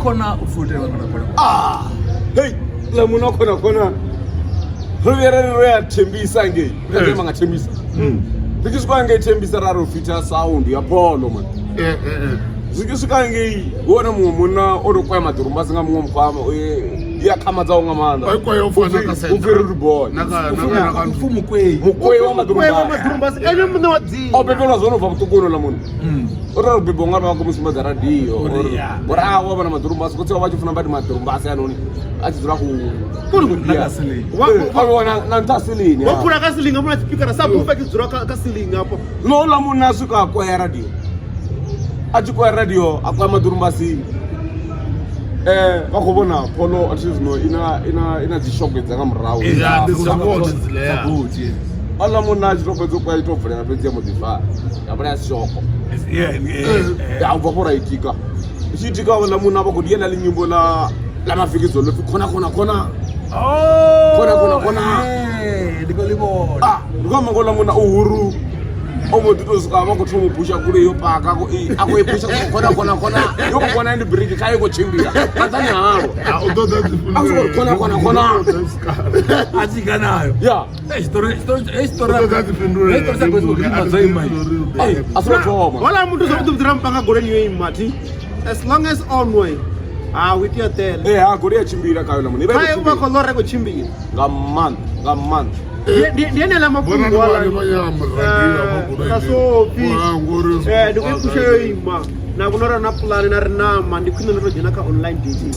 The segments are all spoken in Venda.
khona u pfi u itela khona khona. Ah, hei ḽa munna khona khona ro vhuya ra ri ro ya thembisa ngei ri kha nga thembisa ri tshi swika ngei thembisa ra ro fitha sound ya polo man zwi tshi swika ngei hu wana muṅwe munna o to kwaya maḓurumbasi nga muṅwe mukwama ya khamadzaho nga maanḓa Oi kwaya u fana ka upfi rude boy Na ka- na ka- na ka- Upfi mukwei. mukwei wa Kweva maḓurumbasi maḓurumbasi ene muṋe wa dzina o bebelwa zwo no bva vhuṱukuni ḽa munna o tou bebiwa nga vha khou mu sumbedza radio Uri, ya. uri a wa vhona maḓurumbasi khotsi vha tshi funa badi maḓurumbasi anoni a tshi dzula khou Na ka ceiling. na nṱha silini Wa phula ka ceiling hafho na tshipikara sa bufa tshi dzula ka ceiling hafho. no uḽa munna a swika a kwea radio a tshi kwea radio a kwea maḓurumbasi vha khou vhona polo athi zwino ina dzi shogwe dza nga murahu Ya, ndi dza bothi dzilea. Dza bothi. oḽa munna a tshi to fhedza u kwea i to vulela fhedzi ya mbo ḓi ya vhula ya shoko Yeah, yeah. ya ubva fho ra itika tshi itika vhaḽa munna vha khou di ḽa linyimbo ḽa ḽa mafikidzo ḽo pfi khona khona khona Oh, Khona, khona, khona. eh, ndi khou ḽi vhona. ah ndi khou amba ngo ḽa munna uhuru o mbo ḓi to swika vha khou thoma u phusha goloi yo paka a khou i phusha khona khona khona yo khou kona ndi biriki kha i khou tshimbila nga nṱhani halwa Ah, u ḓo ḓa dzi A soko ri khona, khona, khona. A tshi ga nayo. ya Eh, tshiṱori- tshiṱori- eh, tshiṱori- U ḓo ḓa dzi fhindule. eh, tshiṱori tsha Gospel Green dzo ima i. Eh, a si lwo thoma Hola muthu zwavhuḓi vhuḓi ra mpanga goleni yo ima thi. As long as onwe ha u itea tele. ee ha goloi ya tshimbila khayo ḽa munna i vha i Khaye khou u vha tshimbila. khou ḽora i khou tshimbila. Nga maanḓa nga maanḓa. Ndi enela Vhona mafhungo ndi aḽa. vhane vha ya muradio vha goloi Sa Sophie. ngori Eh, ndi khou i phusha yo ima. Na vhona uri na pulane na ri nama ndi khwine ndo to dzhena kha online dating.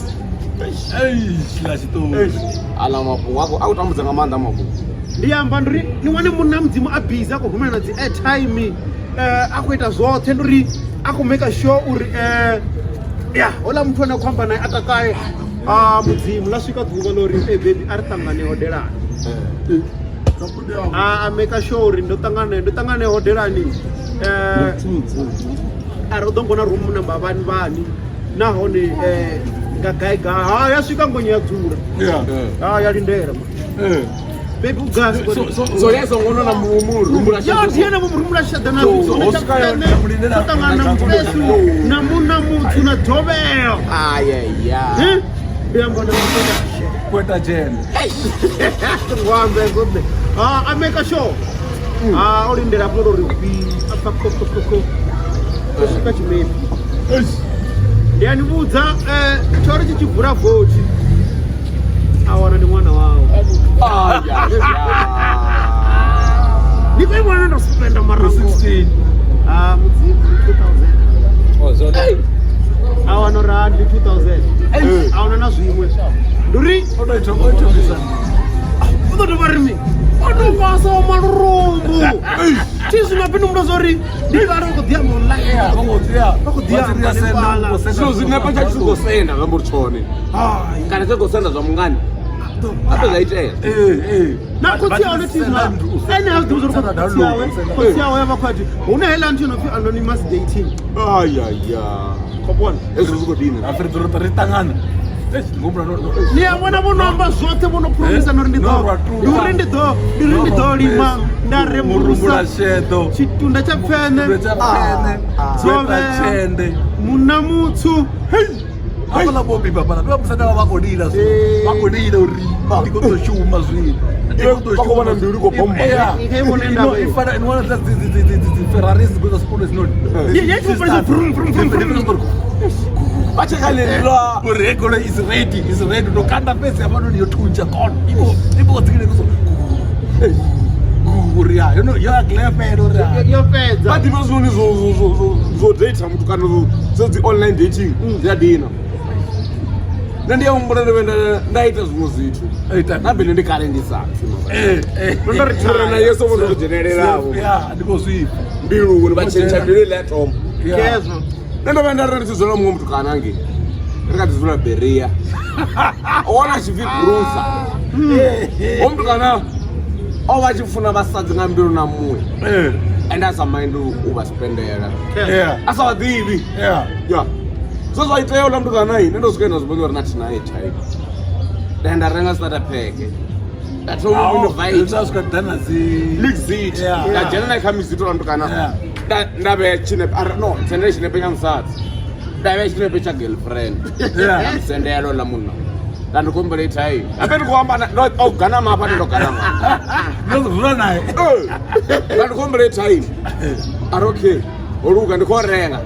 Ei, tshiḽa tshiṱori. Aḽa mafhungo a khou tambudza nga maanḓa mafhungo. Ndi amba ndi uri ni wane munna mudzimu a busy a khou rumela na dzi airtime a khou ita zwoṱhe ndi uri a khou make sure uri ya houḽa muthu ane a khou amba naye a takale. Ah mudzimu ḽa swika ḓuvha ḽo uri hey baby a ri ṱangane hodelani. A make sure uri ndo ṱangana ndo ṱangana hodelani a ri u ḓo ngona room number vhani vhani nahone nga gai gai ha ya swika ngonyo ya dzula ha ya lindela baby u gai So ya songo nona murumbula ya ndi ene vho murumula sheḓo na So, ho swika yone ya mulindela- ṱangana na mufesu na munna muthu na dzovhelo ayaya ndi amba na muthu Kweta dzhene. ngwambe zwoṱhe ha a make sure ha o lindela hafho uri hwi a pfa kho kho kho kho o swika tshimebi ndi a ni vhudza tshori tshi tshi vula vothi a wana ndi ṅwana wawe ndi khou i vhona ndo spenda marango 16. ha mudzimu ndi 2000 Oh, zwone. a wana uri ha ndi 2000 a wana na zwiṅwe ndi uri O tou ita- o ita u ḓo dovha ri mi o tou fhasa wa malurumbu thi zwino pfi ndi muthu zwa uri ndi kale vha khou ḓi amba online. Yeah, vha khou ḓi- Vha khou ḓi vha tshi ri amba a senda, hanefhaḽa. vho senda zwino zwinepe tsha tshi khou senda zwa amba uri tshone Hai. kana tshi khou senda zwa mungani a fhedza itea Eh, eh. Na Vha khotsi tshi awe ri thi senda zwa muthu u senda- ene ha zwi ḓivhi u zwa senda uri khotsi awe download, u senda- khotsi awe vha khou ati hu na heiḽa nthu yo no pfi anonymous dating ayaya khou vhona hezwi zwi khou dina Ra fhedza ri ṱangana. Eish, ndi humbula ni a vhona vho no amba zwoṱhe vho no promisa na uri ndi ḓo No, rwa tuka. ndi uri ndi ḓo ndi uri ndi ḓo lima nda Murumbula rembulusa sheḓo. tshitunda tsha pfene Tshitunda tsha pfene. Dzovhe. Gweta tshende. munna mutswu Hafhaḽa vho beba fhaḽa, ndi vha musanda vha vha khou lila zwino. Eh. Vha khou lila uri ndi khou ḓo shuma zwino. Ndi khou ḓo Vha khou vhona shuma. mbilu i khou bommba. Yeah. I khou vhona ndavha I fana- ni wana dzi Ferraris dzi khou ita zwikolo hedzinoni. Yeah, yeah, vroom, vroom, vroom, vroom. Vha tshi kha ḽeḽiḽa Uri hei goloi is ready, is ready. Ndo kanda fhedzi hafhanoni yo thuntsha gone. I vho dzikile kuso. Uri ya, yo no yo ya clear fhela uri ya. Yo fhedza. Vha ḓivha zwinoni zwo data muthu kana zwo dzi online dating zwi a dina. Nṋe ndi a humbula ndo vhuya nda ita zwiṅwe zwithu Ita. Na bene ndi kale ndi sa pfi. Eh, eh. Ndo ri thura na Yesu vho ndo dzhenelelavho. Ya, ndi khou zwi pfa. Mbiluni vha tshentsha mbilu iḽa ya thoma. Ya. Khezwo. Nṋe ndo vhuya nda ri ndi tshi dzula na muṅwe muthu kana ngei ri kha ḓi dzula Berea o wana a tshi pfi Brusa o muthu kana o vha a tshi funa vhasadzi nga mbilu na muya Eh, ende a sa mind u vha spendela yeah, a sa vha ḓivhi yeah. ya zwe zwa itea uḽa muthu kana nṋe ndo swika nda zwi vhona uri na thina HIV nda nda renga starter pack nda thoma u invite Zwa swika ḓa na dzi mixit Yeah. nda dzhena naye kha mixit uḽa muthu kana Yeah. nda vhea tshinepe ari no sendele tshinepe tsha musadzi. Nda vhea tshinepe tsha girlfriend. Yeah. Sendela ḽa munna. Nda ndi khou humbela airtime. Habe ndi khou amba na ndo o ganama hafha ndo ganama. Ndo dzula naye. Nda ndi khou humbela airtime. A ri okay. Ho luga ndi khou renga.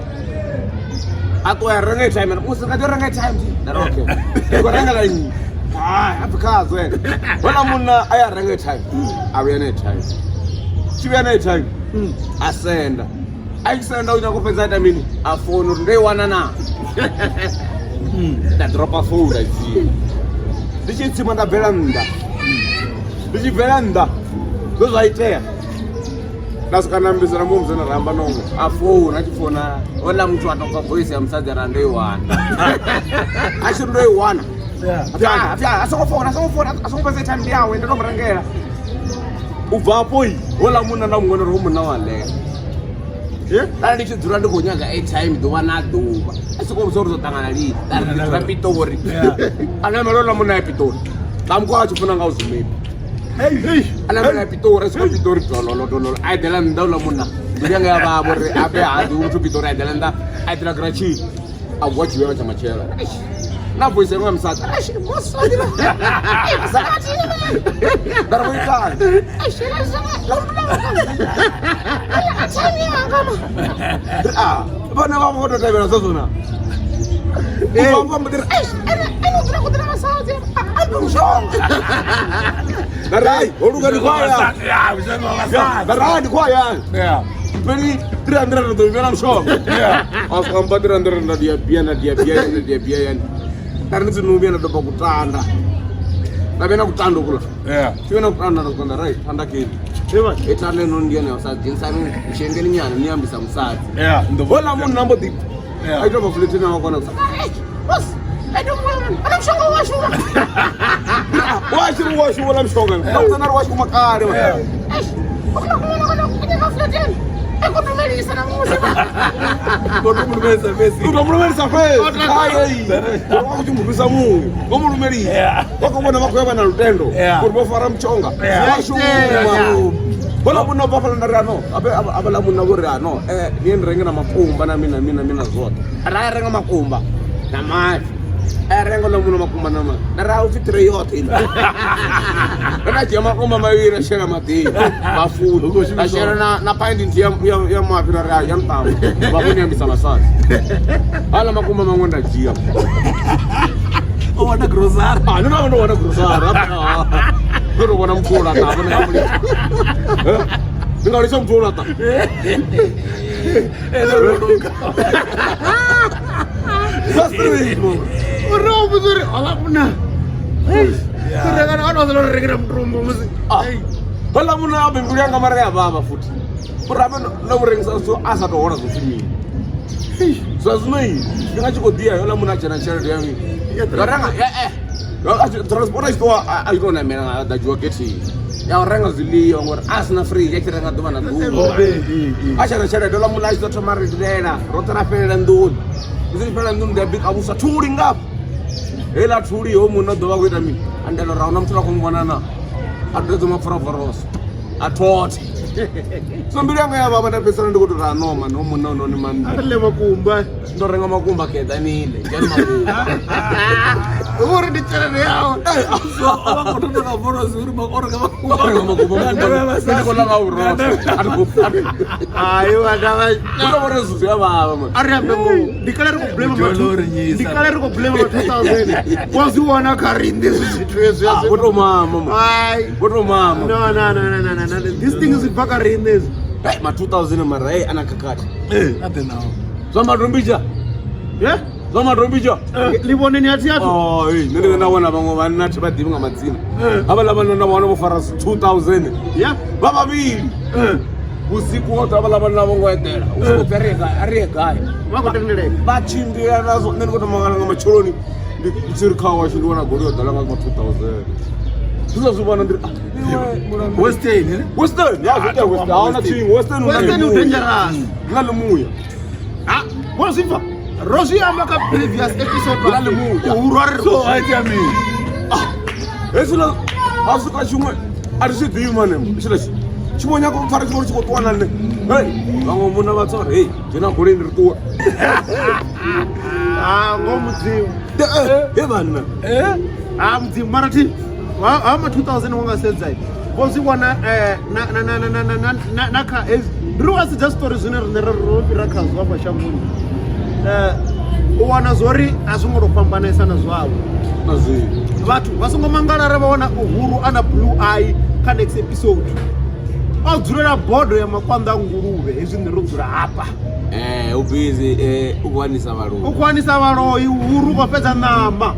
A ṱuwa ya renga airtime. Musi nga ḓo renga airtime thi. Nda ri okay. Ndi khou rengela nnyi? Hai, a bvi khazwo ene. Houḽa munna a ya renga airtime. A vhuya na airtime. Tshi vhuya na airtime. A senda. A tshi senda u nyaka u fhedza a ita mini? A founa uri ndo i wana naa? Nda dropa phone nda dzhia. Ndi tshi tsima nda bvela nnḓa. Ndi tshi bvela nnḓa zwe zwa itea nda swika nda ambisa na muṅwe mudzana ra amba noṅwe a founa a tshi founa houḽa muthu a tou pfa voice ya musadzi ara ndo i wana a tshi ri ndo i wana a songo founa a songo founa a songo fhedza time ndi yawe ndo to mu rengela u bva hafho i houḽa munna nda muṅwe uri hu munna wa ḽela arali ndi tshi dzula ndi khou nyaga airtime ḓuvha na ḓuvha a si khou vhudza uri ḓo ṱangana lini ari ndi dzula Pitori a namela houḽa munna ya Pitori nga mukwa a tshi funa nga u zwimepi a namela ya Pitori a swika Pitori dololo dololo a eḓela nnḓa uḽa munna mbilu yanga ya vhavha uri abe ha ḓivhi muthu Pitori a eḓela nnḓa a eḓela giratshini a vuwa tshivhela tsha matshelo na voice yanga ya musadzi "Eish, boss, wa ḓivha. Ei, musadzi wa ḓivha. Nda ri vho itani Ah, vhana vha vho tou tevhela zwezwo na nda ri hai ho luga ndi khou ya Yeah, mushonga wa vhasadzi. nda ri hai ndi khou ya Yeah. mpeni 300 ndo vhela mushonga Yeah. a swika mpha 300 nda dia bia nda dia bia nda dia bia yani nda ri ndi tsini vhuya nda doba kutanda nda vhuya na kutanda kula Yeah. tshi vhuya na kutanda nda swika nda ri thanda keni etanda ino ndi yone ya musadzi dzhenisani shengeni nyana ni ambisa musadzi Yeah. houḽa munna mbo ḓi Yeah. a ita mafuletheni a kona washu washu wala mushonga nda ri washu makale Yeah. U tou mulumelisa fhedzi wa khou tshi murwisa muṅwe vho mu lumelisa Yeah. vha khou vhona vha khou ya vha na lutendo Yeah. uri vho fara mushonga Yeah. wa shuma vhola munna bva fhala nda ri ano abe avhaḽa munna vho ri ano ni ye ni renge na makumba na mini na mini na mini na zwoṱhe ra ya renga makumba na mafhi a renga ḽa munna makumba na mafhi nda ri a upfi ṱirei yoṱhe ino nda dzhia makumba mavhili a shela maḓini mafuni nda shela na paindi nthihi ya mafhi nda ri a ya muṱamba vha khou ni ambisa vhasadzi haḽa makumba maṅwe nda dzhia O wana grocery. Ah, ndo navha ndo wana grocery ndo to vhona muthu o laṱa hafho ndi nga mulitsha ndi nga litsha muthu o laṱa Zwa strange, man. uri o vhudza uri hola munna rengana a tou rengela mutumbu musi Ah, houḽa munna a mbilu yanga mara ya vhavha futhi uri abe ndo mu rengisa zwithu a sa tou hola zwo pfi mini zwa zwino i tshifhinga tshi khou ḓiya houḽa munna a dzhena tshelede ya mini ndo renga transport a tshi ṱuwa a tshi tou namela a ḓa dzhiwa getheni ya u renga zwiḽiwa ngori a sina fridge a tshi renga ḓuvha na ḓuvha a tshena tshelede ola munna a tshi ḓo thoma ri lilela roṱhe ra fhelela nḓuni musi tshi fhelela nḓuni ndi a bika vhuswa thuli ngafha heiḽa thuli ho munna u ḓo vha khou ita mini a ndela uri ahuna muthu a khou muvhona na a dudedza mapfura voroso a thothe so mbilu yanga ya vhavha nda fhedzisela ndi khou tou ri ano mani ho munna unoni mani a ri ḽe makumba ndo renga makumba keḓa nile dzhani makumba uri ndi tshelede yawe So o vha khou thoma nga vorosi uri o renga makumba. renga makumba Nga ndavha ya makumba ndi khou ḽa nga vhurotho hayi vhana vha u tou vhona zwithu zwi a vhavha mani a ri ambe ngoho ndi kale ri khou blame Jolo ri nyisa. ndi kale ri khou blame ma 2000 wa zwi wana kha riṋe hezwi zwithu hezwi vho tou mama man. Ai. vho tou mama No, no, no, no, no, no, no. This thing is bva kha riṋe hezwi. Hey, ma 2000 mara hey ana khakhathi A ḓe nao. zwa madombija Yeah? zwa madombija Ḽi vhoneni a thi athu. Oh, hey, nṋe ndi nda vhona vhaṅwe vhanna thi vha ḓivhi nga madzina havhaḽa vhanna nda vhona vho fara 2000 Yeah. vha vhavhili vhusiku hoṱhe havhaḽa vhanna vho ngo eḓela u sokou pfi a ri ye gai Vha khou tendeleka. vha tshimbila nazwo nṋe ndi khou to mangala nga matsheloni ndi tshi ri kha washu ndi wana goloi yo ḓala nga ma 2000 zwi sa zwi vhona ndi ri ah, iwe, Western, eh? Western ya zwi ita Western hauna tshiṅwe Western hu na Western u ḽimuya. dangerous. Hu na ḽimuya Ha, wo zwi pfa? Ro zwi amba kha previous episode. Hu na ḽimuya. Uhuru a ri So a itea mini? Hezwiḽa ha swika tshiṅwe a ri zwi ḓivhi mane tshiḽa tshi Tshi vho nyaga u pfara tshi vho tshi khou ṱuwa na nṋe. Hey, vhaṅwe munna vha tsa uri hey, dzhena goloini ri ṱuwe. Ah, ngoho mudzimu. He vhanna. Ah, mudzimu mara thi ha ma 2000 wa nga sedza vho zwi vhona na na na na na na na na kha hezwi ri wa sedza story zwine riṋe ro ro fhira khazwo hafha shangoni u wana zwori a zwo ngo to fhambanesa na zwavho Na zwi. Vhathu vha songo mangala arali vha wana Uhuru a na blue eye kha next episode. O dzulela bodo ya makwanḓa a nguluvhe hezwi nṋe ro dzula hafha. U busy u khou anisa vhaloi. U khou anisa vhaloi Uhuru u khou fhedza ṋama.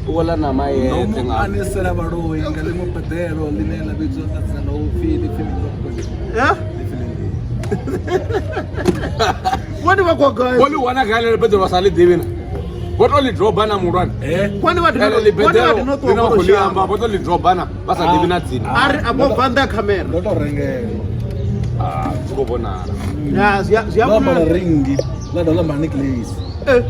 U khou ḽa ṋama Ndo yeṱhe mu nga. anisela vhaloi nga ḽiṅwe badelo ḽine ḽa vhidzwa nga dzina ḽa upfi ḽi pfi mini Eh? Vhone vha khou gai? Vho ḽi wana gai ḽeḽo beḓelo vha sa ḽi ḓivhi na? Vho to ḽi doba na muhulwane. Vhone vha Ḽeḽo ḽi dino vhone vha beḓelo dino ṱuwa ḽine vha vho khou to ḽi amba shavha. vho to ḽi doba na vha sa ḓivhi na dzina. A ri a vho bva nnḓa ha khamera. Ndo to rengelwa. Ah, zwi khou vhonala. Ya zwi a zwi a Ndo ambara vhonala. ringi ḽa dovha ḽa ambara necklace. Eh.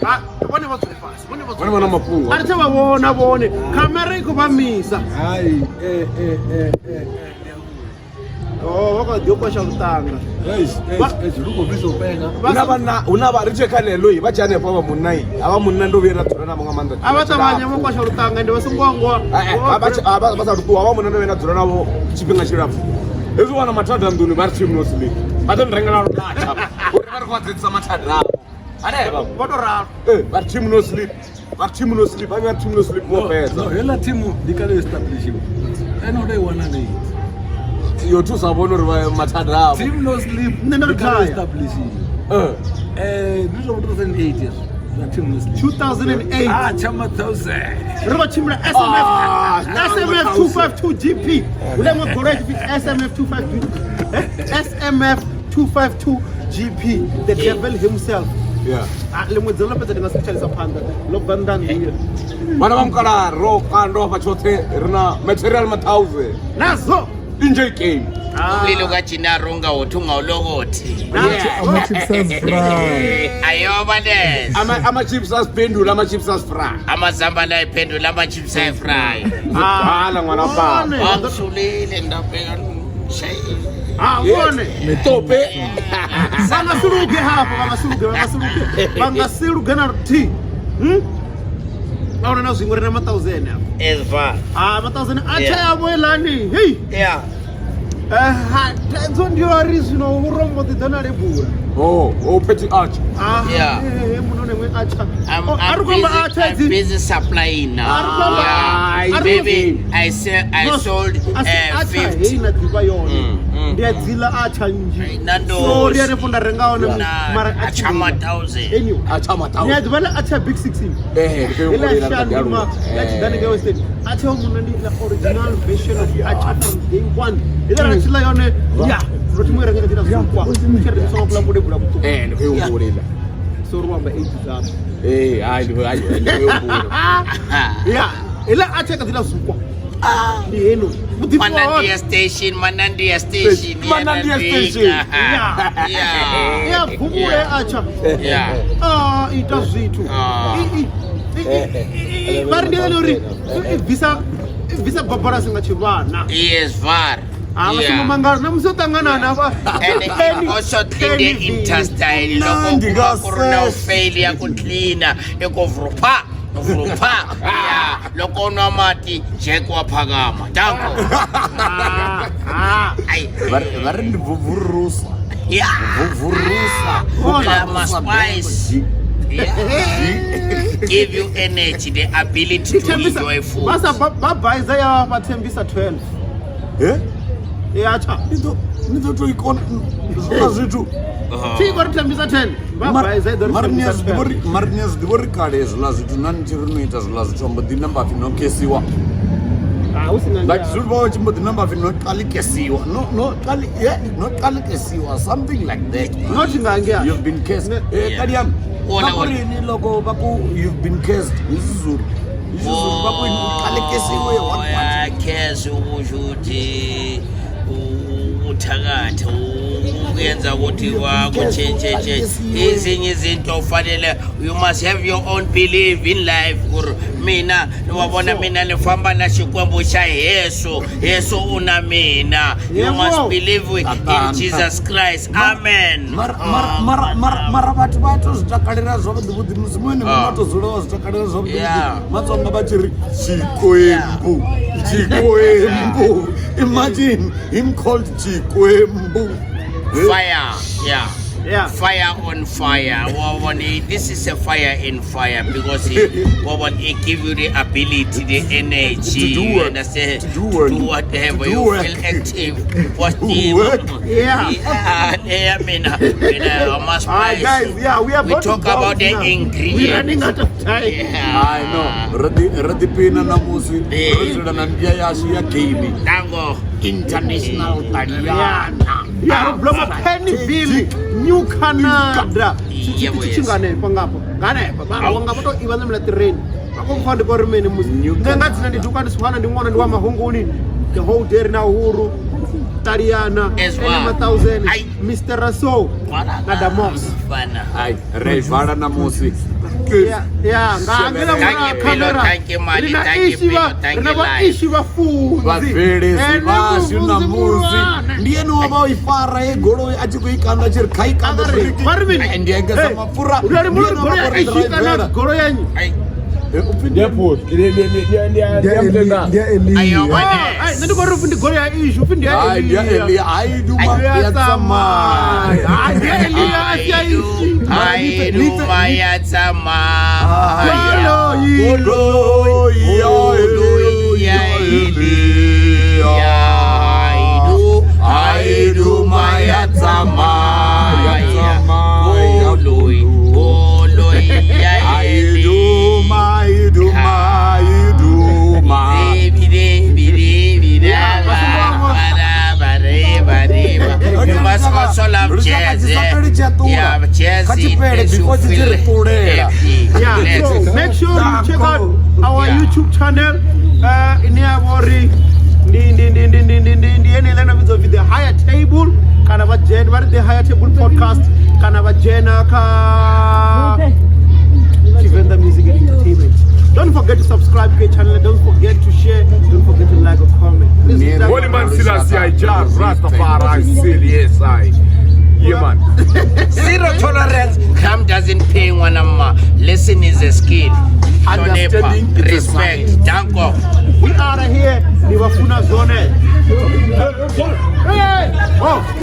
Ah, vhone vha dzule fhasi. Vhone vha Vhone vha na mafhungo. A ri tsha vha vhona vhone. Khamera i khou vha misa. Hai, eh eh eh eh. Oh, vha kha ḓi kwasha luṱanga. Eish, eish, eish, lu khou bvisa u penga. Hu na vhanna, hu na vha ri tshe kha ḽeḽo i vha tshi hanefho vha munna i. Havha munna ndo vhuya nda dzula navho nga maanḓa. A vha ṱavhanye vho kwasha luṱanga ende vha songo hangwa. Vha sa ṱuwa havha munna ndo vhuya nda dzula navho tshifhinga tshilapfhu. Hezwi wana mathada nḓuni vha ri team no sleep. Vha ḓo nrengela luṱatsha uri vha ri khou adzedzisa mathada avho. Hanefha. Vho to ralo. Vha ri team no sleep. Vha ri team no sleep, vha vha team no sleep vho fhedza. No, heiḽa thimu ndi kale yo establishiwa. Ene u tou i wana late. Yo thusa vhone uri vha mathada avho. Team no sleep Nṋe ndo ndi kale yo retire. establishiwa. Ndi zwa 2008 hezwo zwa team no sleep. 2008. Ah, chama 1000. Ri khou tshimbila SMF Ah, SMF 252 GP. Hu na iṅwe goloi tshi pfi SMF 252 SMF 252 GP the devil himself. Yeah. Ah, ḽiṅwe dzina ḽo fhedza ndi nga si tsha isa phanḓa ḽo bva nnḓa nḓila. Vhana vha mukalaha ro kanda hafha tshoṱhe ri na material ma 1000. Nazo. Enjoy game. Umlilo kaJinaro ungawothi ungawulokothi. Ama-chips azifry. Ayoba lezi. Ama chips asiphendula, ama chips asifry. Amazambane ayiphendula ama-chips ayifry. Hala ngwana baba. One. Wangisulile ndabheka shayile. Ah, vhone. Tope. Vha nga si luge hafha, vha nga si luge, vha nga si luge. Vha nga si luge na luthihi. Hmm? Vha wana na zwiṅwe ri na ma-1000 afha. Ezva. Ah, ma-1000 a Yeah. tsha yavho eiḽani. Hei. Yeah. Ha, thaidzo ndi yo uri zwino hu rombo ḓi ḓo na lebula. Oh, oh Petty Arch. Ah, Yeah. eh, muno neṅwe atsha. I'm, Oh, a I'm ri khou amba busy, atsha I'm edzi. busy supplying now. A ri khou amba- Yeah. a ri khou- Baby, I sell, I No, sold a si atsha 50. heyi na ḓivha yone. Mm, Ndi a dziḽa atsha nnzhi. Na ndosi. Sorry hanefho nda renga hone Na mara a tshi achama ḽa. 1000. Anyway, Acha ma ni a 1000. ḓivha ḽa atsha big 16. Eh, ndi khou Iḽa humbula shandima ya tshiḓani ngei Western. Atsha muno ndi ḽa original version of atsha from day one. Iḽa ra tshi ḽa yone ya ro thoma u i renga nga nḓila zukwa. Tshi rengiswa nga kuḽa kudebula kuṱuku. Eh, ndi khou humbula. Sorry u amba age dzashu. Eh, hayi ndi hayi ndi khou humbula. Ya, iḽa atsha kha dziḽa zukwa. Ndi heno. Vhuḓifhi ha hone. Manandia station, Manandia station. Manandia station. Ya. Yeah. Ya bvumule atsha. Yeah. Ah, ita zwithu. Ah. Vha ri ndi yone uri i bvisa i bvisa babalasi nga tshivhana. Yes, var. Ah, vha songo mangala na musi o ṱangana na vha. And it also clean the intestine. Loko Mnandi ku ku ri na kasese. failure ku cleaner, i ku vrupha, vrupha. Yeah. Loko u nwa mati, Jack wa phakama. Danko. Ah, ah. Ay. Vha ri ndi vuvurusa. Yeah. Vuvurusa. Lama spice. Yeah. Give you energy, the ability to Thembisa enjoy food. vha sa ba baiza ya vha thembisa 12. Eh? Ya tsha. Ni ḓo ni ḓo to ikona zwiḽa zwithu. Thi ko ri thembisa 10. Vha baiza i ḓo ri Mara ni a thembisa zwi ḓivha 12. uri mara ni a zwi ḓivha uri kale hezwiḽa zwithu na ni tshi ri no ita zwiḽa zwithu mbo ḓi namba pfi no kesiwa. Ah, hu si na Like njalo. zwi vha tshi mbo ḓi namba pfi no qalikesiwa. No no qali yeah, no qalikesiwa something like that. Not nga ngea. You've been cursed. Ne- Eh Yeah. Kadian. Wona, Va ku wona. ri yini loko va ku you've been cursed hi isiZulu. Hi isiZulu va ku yini u qalekesiwe what what. Uyakhesa ukusho ukuthi uthakatha ukuyenza Yenza ukuthi kwakutshintshe ezinye izinto ufanele, you must have your own belief in life kuri mina wabona mina ni famba na Xikwembu xa Yesu, Yesu u na mina. You must believe in Jesus Christ. Amen. Mara vhathu vha to zwi takalela zwavhuḓi vhuḓi musi muṅwe ni to dzula wa zwi takalela zwavhuḓi vhuḓi. Matsonga vha tshi ri Xikwembu, Xikwembu. Imagine him called Xikwembu. Fire, yeah. Yeah. Fire on fire. Well, this is a fire in fire because it, well, it give you the ability, the energy, To do you work. understand? To do work. To do whatever. To do You work. feel active, positive. Work. Yeah. Yeah, I must All right, guys. Yeah, we are We about to talk about bounce the now. ingredients. We're running out of time. Yeah. I know. Ri ḓiphina ṋamusi ro dzula na mbia yashu ya game Tango. International Taliana. Yeah, ro bloma Pennyville, New Canada. Yeah, boy, Tshi nganefha ngafha. Nganefha. Vha nga vha to iva ṋamela ṱireni. Vha khou pfa ndi khou ri mini musi. Nṋe nga dzina ndi Duka ndi Swana ndi ṅwana ndi wa Mahunguni. The whole day ri na Uhuru, Taliana, As well. Enema Thousand, Ai. Mr. Raso na Damox. Fana. Ai, ri vala ṋamusi. Yeah, yeah, nga ngela Thank mura you, camera. Pilo, thank you, Mali, Ri na thank you, ishi Pilo, vha, thank ri na you, vha Life. ishi vhafunzi. Vhabveledzi Ene vhashu mufunzi ṋamusi muhulwane. ndi ene wa vha o i fara ye goloi a tshi khou i kanda a tshi ri kha i kanda Vha ri- vha ri mini? ndi engedza Hey, mapfura. uri ali Ndi mulori ene wa goloi vha ya khou ri ishi kana draivela. goloi ya nnyi? Ai. Ndi ya Elia. Ayo, Oh, ai, nṋe ndi khou ri upfi ndi goloi ya ishi, upfi ndi ya Hai, ndi ya Elia. Elia. Hai, duma Ya ya tsamaya. tsamaya. Hai, ndi ya Elia, a si ya ishi. Aiduma ya tsamaya. Goloi. Goloi ya Goloi ya Elia. Aidu, Aiduma ya tsamaya. Goloi, goloi ya Elia. Aiduma, aiduma, aiduma. You must also love jazz. Yeah, jazz it makes you feel happy. Yeah, so make sure you check out our Yeah. YouTube channel. Ine ya vha uri ndi ndi ndi ndi ndi ndi ndi ndi yeneiḽa ino vhidzwa upfi The Higher Table kana vha dzhena vha ri The Higher Table Podcast kana vha dzhena kha Tshivenda Music and Entertainment. Don't forget to subscribe to the channel. Don't forget to share. Don't forget to like or comment. Please Nero. Holy man Selassie, I Jah Rastafari, still, yes, I. Yeah, man. Zero tolerance. Crime doesn't pay one amma. Listen is a skill. Understanding is a Respect. Danko. We out of here. Ni wafuna zone. Hey! Oh.